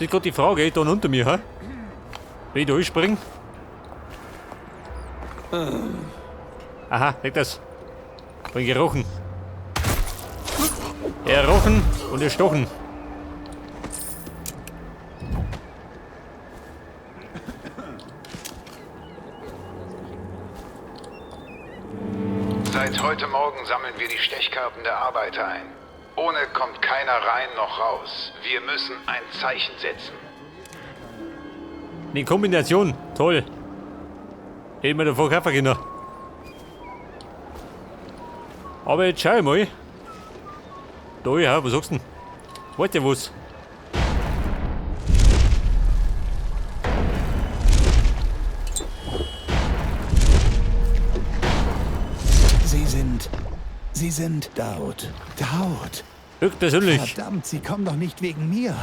Das ist gerade die Frage, da unter mir, hä? Wenn ich da spring? Aha, leg das. Bin gerochen. Errochen und erstochen. Seit heute Morgen sammeln wir die Stechkarten der Arbeiter ein. Ohne kommt keiner rein noch raus. Wir müssen ein Zeichen setzen. Die Kombination, toll. Hätten wir davor kaufen können. Aber jetzt schau ich mal. Da, ja, was sagst du denn? Warte, was? Sie sind Daud. Daud. Höchstpersönlich. Verdammt, Sie kommen doch nicht wegen mir.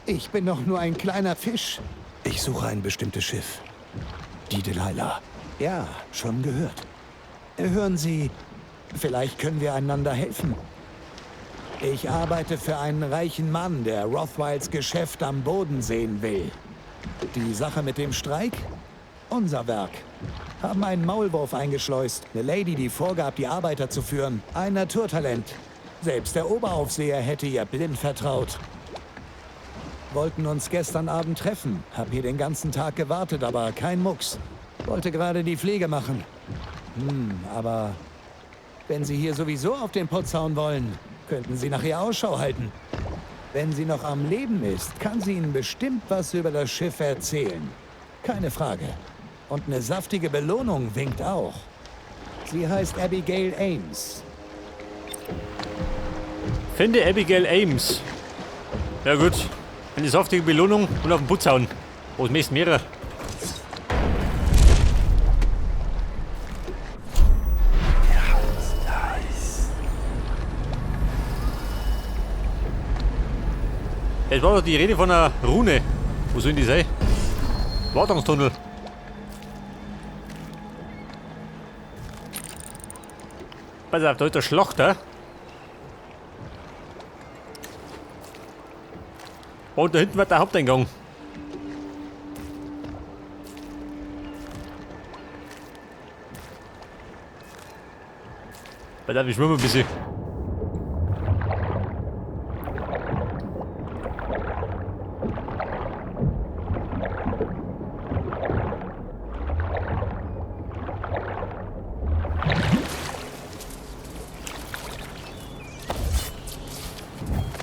Ich bin doch nur ein kleiner Fisch. Ich suche ein bestimmtes Schiff. Die Delilah. Ja, schon gehört. Hören Sie, vielleicht können wir einander helfen. Ich arbeite für einen reichen Mann, der Rothwilds Geschäft am Boden sehen will. Die Sache mit dem Streik? Unser Werk. Haben einen Maulwurf eingeschleust. Eine Lady, die vorgab, die Arbeiter zu führen. Ein Naturtalent. Selbst der Oberaufseher hätte ihr blind vertraut. Wollten uns gestern Abend treffen. Hab hier den ganzen Tag gewartet, aber kein Mucks. Wollte gerade die Pflege machen. Aber wenn Sie hier sowieso auf den Putz hauen wollen, könnten Sie nach ihr Ausschau halten. Wenn sie noch am Leben ist, kann sie Ihnen bestimmt was über das Schiff erzählen. Keine Frage. Und eine saftige Belohnung winkt auch. Sie heißt Abigail Ames. Finde Abigail Ames. Ja gut. Eine saftige Belohnung und auf den Putz hauen. Was möchtest mehrere? Es war doch die Rede von einer Rune. Wo sollen die sein? Wartungstunnel. Pass auf, da ist der Schlachter. Und da hinten wird der Haupteingang. Pass auf, ich schwimme ein bisschen.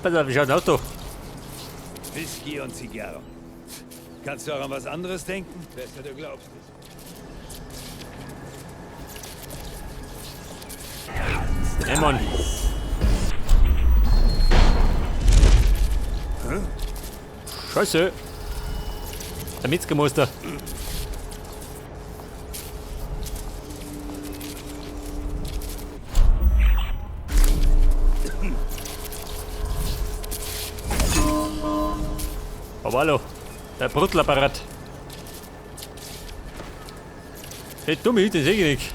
Pass auf, wie schaut denn aus da? Whisky und Zigarren. Kannst du auch an was anderes denken? Besser, du glaubst es. Hey, Mann. Hä? Scheiße. Der Metzgermeister. Aber hallo, der Bruttelapparat. Hey, dumme, das seh ich nicht.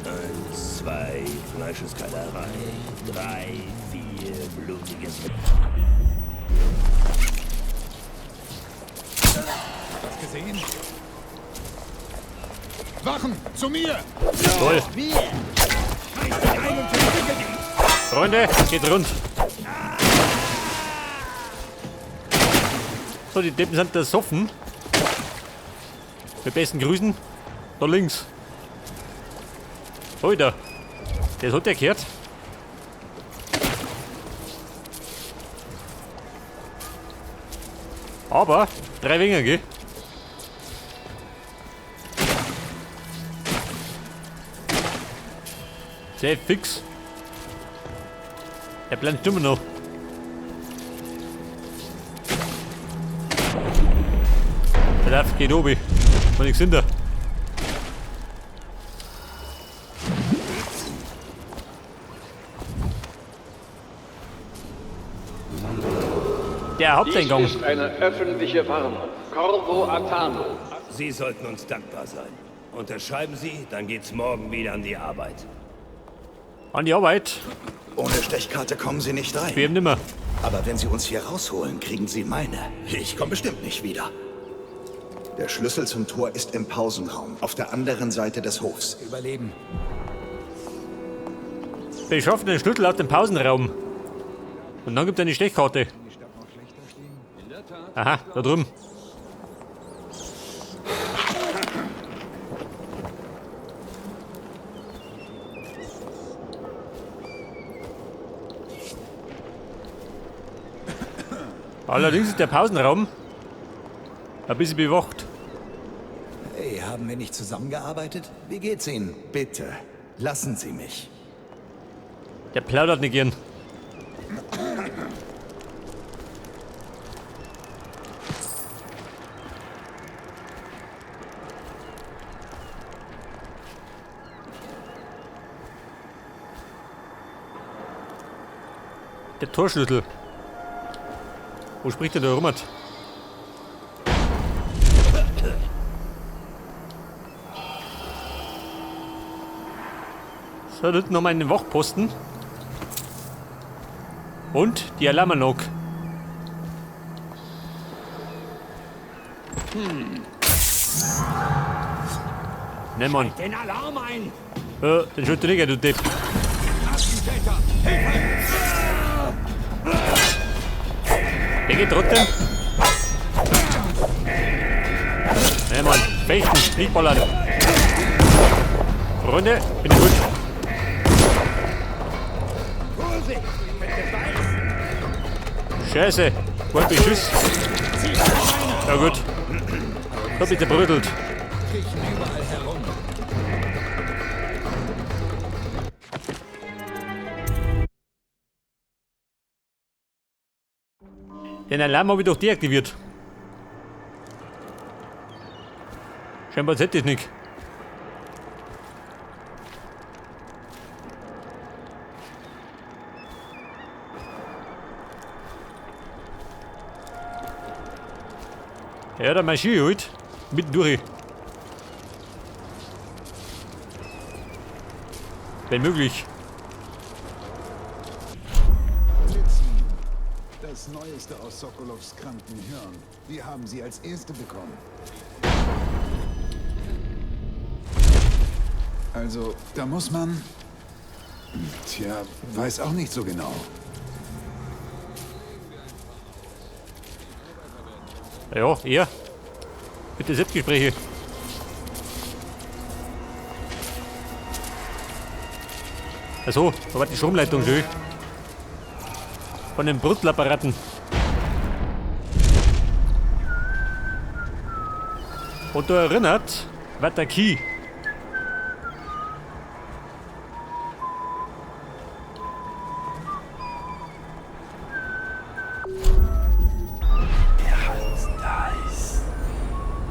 1, 2, Fleischeskallerei. 3, 4, blutiges. Was gesehen? Wachen, zu mir! Toll. Freunde, geht rund. So, die Deppen sind da soffen. Mit besten Grüßen. Da links. Alter. Das hat der gehört. Aber 3 Winger, gell? Sehr fix. Er bleibt immer noch. Der darf geht oben. War nichts hinter. Der Haupteingang. Dies ist eine öffentliche Warnung. Corvo Attano. Sie sollten uns dankbar sein. Unterschreiben Sie, dann geht's morgen wieder an die Arbeit. An die Arbeit? Ohne Stechkarte kommen Sie nicht rein. Wir haben nimmer. Aber wenn Sie uns hier rausholen, kriegen Sie meine. Ich komme bestimmt nicht wieder. Der Schlüssel zum Tor ist im Pausenraum, auf der anderen Seite des Hofs. Überleben. Beschaffen den Schlüssel aus dem Pausenraum. Und dann gibt es eine Stechkarte. Aha, da drüben. Allerdings ist der Pausenraum ein bisschen bewacht. Hey, haben wir nicht zusammengearbeitet? Wie geht's Ihnen? Bitte, lassen Sie mich. Der plaudert nicht gern. Der Torschlüssel. Wo spricht denn der rum? So, da hinten nochmal einen Wachposten. Und die Alarmanlage. Ne, Mann. Den Alarm ein! Den schaltet nicht, du Depp. Der geht trotzdem. Ne, Mann. Fechten, nicht ballern. Freunde, bin ich gut. Scheiße, wollt Beschuss. Ja gut. Da bitte brödelt. Den Alarm habe ich doch deaktiviert. Scheinbar hätte ich nicht. Ja, da marschiere ich halt. Mitten durch. Wenn möglich. Das Neueste aus Sokolovs kranken Hirn. Wir haben sie als Erste bekommen. Also, da muss man... Tja, weiß auch nicht so genau. Ja, er. Bitte Selbstgespräche. Achso, da war die Stromleitung schön. Von den Brutlapparaten. Und da erinnert, was der Key.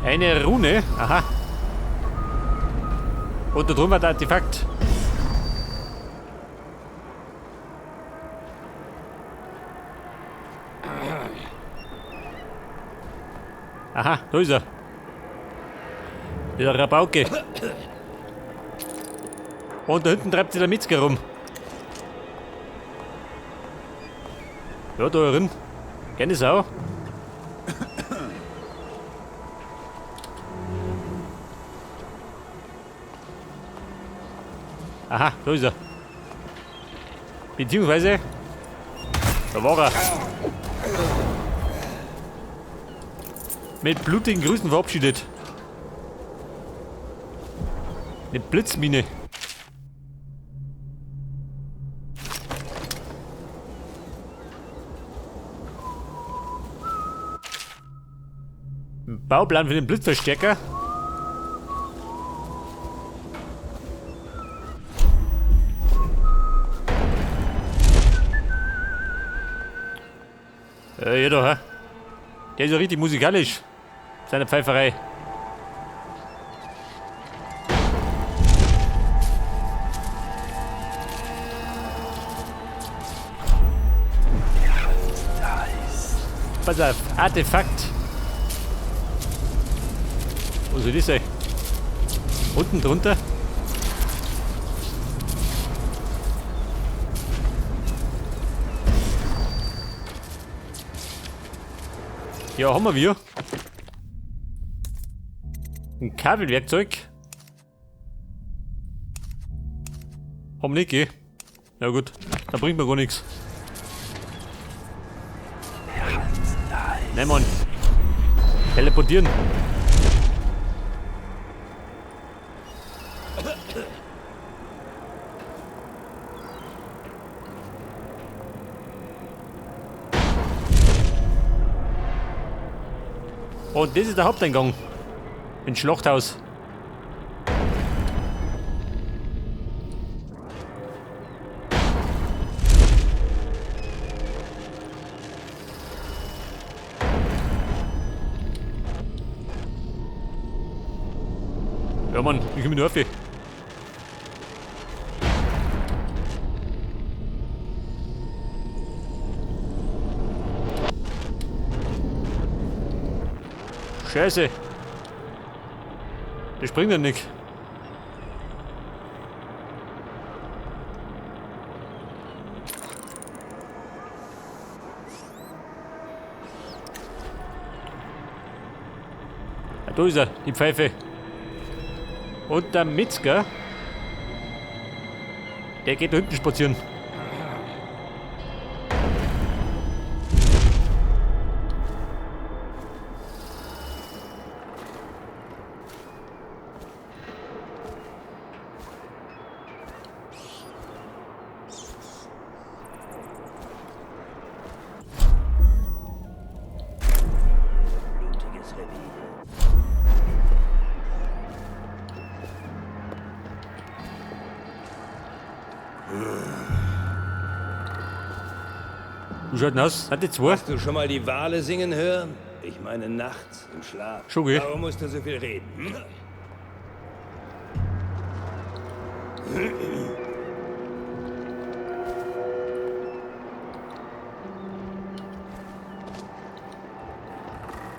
Eine Rune, aha. Und da drüben war der Artefakt. Aha, da ist er. Der Rabauke. Und da hinten treibt sich der Metzger rum. Ja, da drin. Gerne Sau. Aha, da ist er. Beziehungsweise, da war er. Mit blutigen Grüßen verabschiedet. Eine Blitzmine. Ein Bauplan für den Blitzverstärker. Ja doch, hä? Der ist ja richtig musikalisch. Seine Pfeiferei. Pass auf, Artefakt. Wo soll das sein? Unten drunter. Ja, haben wir. Ein Kabelwerkzeug. Haben nicht, gell? Ja gut, da bringt mir gar nichts. Nein, Mann. Teleportieren. Und das ist der Haupteingang. Ins Schlachthaus. Ja Mann, ich komme nur auf. Scheiße. Der springt ja nicht. Ja, da ist er, die Pfeife. Und der Metzger, der geht da hinten spazieren. Wie schaut denn aus? Hat die zwei? Hast du schon mal die Wale singen hören? Ich meine nachts im Schlaf. Schon, gell? Warum musst du so viel reden? Hm?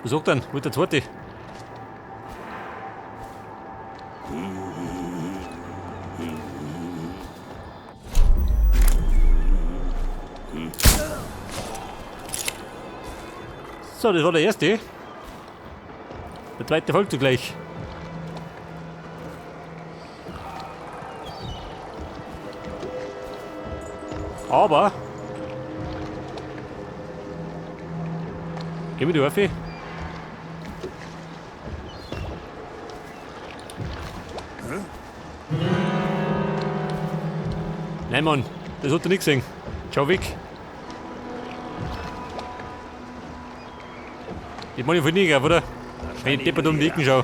Was sagt denn? Wo ist der zweite? So, das war der erste. Der zweite folgt zugleich. Aber geh mir die Waffe. Nein, Mann, das hat er nicht gesehen. Schau weg. Ich meine von nicht, oder? Wenn ich deppert um die Ecken schau.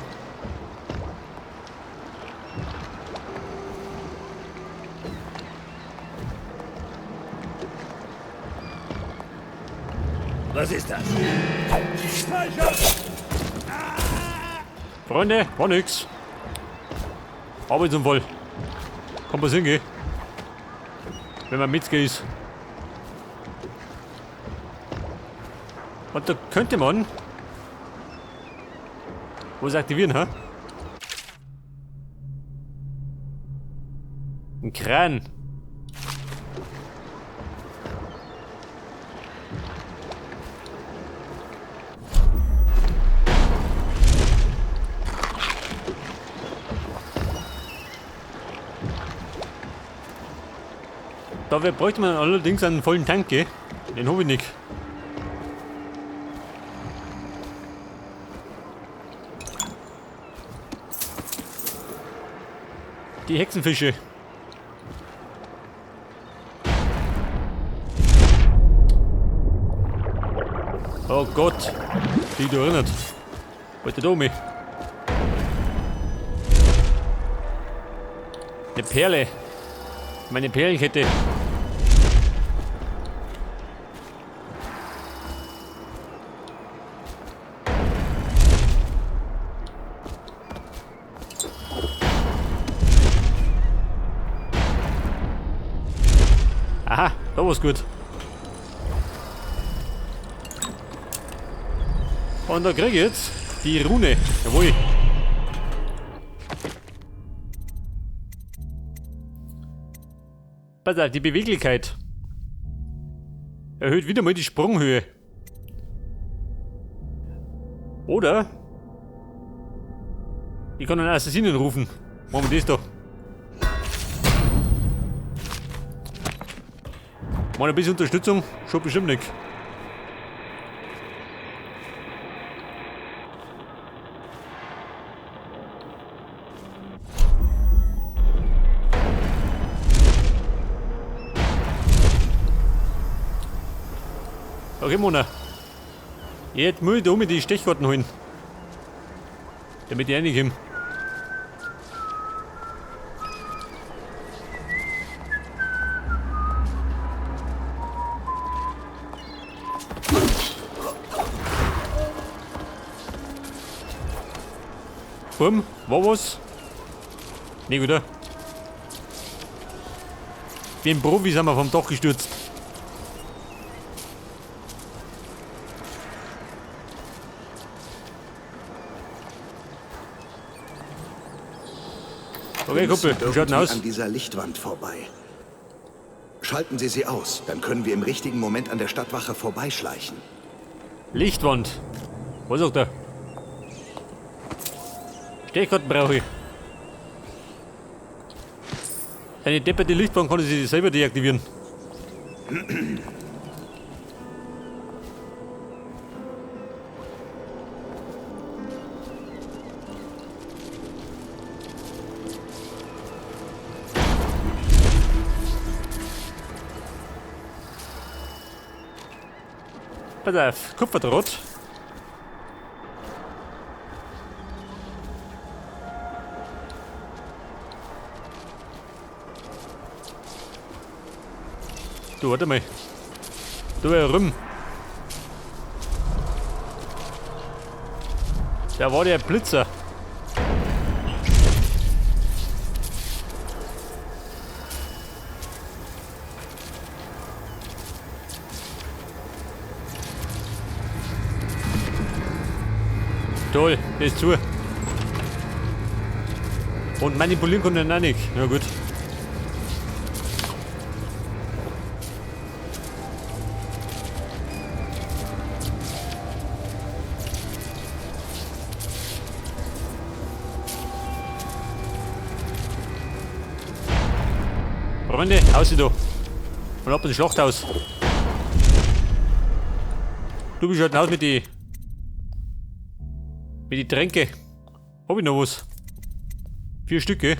Was ist das? Freunde, war nix. Arbeitsunfall. Kann passieren, gell? Wenn man Metzger ist. Und da könnte man was aktivieren, ha? Ein Kran. Dafür bräuchte man allerdings einen vollen Tank, gell? Den hab ich nicht. Die Hexenfische. Oh Gott, die da erinnert. Wollte da mich. Eine Perle. Meine Perlenkette. Aha, da war's gut. Und da krieg ich jetzt die Rune. Jawohl. Pass auf, die Beweglichkeit. Erhöht wieder mal die Sprunghöhe. Oder? Ich kann einen Assassinen rufen. Machen wir das da. Mal ein bisschen Unterstützung, schon bestimmt nicht. Okay, Mona. Jetzt muss ich da mit die Stechkarten holen. Damit ich reinkomme. Bumm, war was? Nee, wieder. Wie ein Profi sind wir vom Dach gestürzt. Okay, Kumpel, wie schaut denn aus? An dieser Lichtwand vorbei. Schalten Sie sie aus, dann können wir im richtigen Moment an der Stadtwache vorbeischleichen. Lichtwand. Was sagt er? Stechkarten brauche ich. Eine depperte Lichtwand kann ich sie selber deaktivieren. Pass auf, Kupferdraht. Du, warte mal. Du, rum. Da war der Blitzer. Toll, der ist zu. Und manipulieren konnte er auch nicht. Na gut. Freunde, aus da. Und ab ins Schlachthaus. Du bist halt aus mit die. Mit die Tränke. Hab ich noch was? 4 Stücke.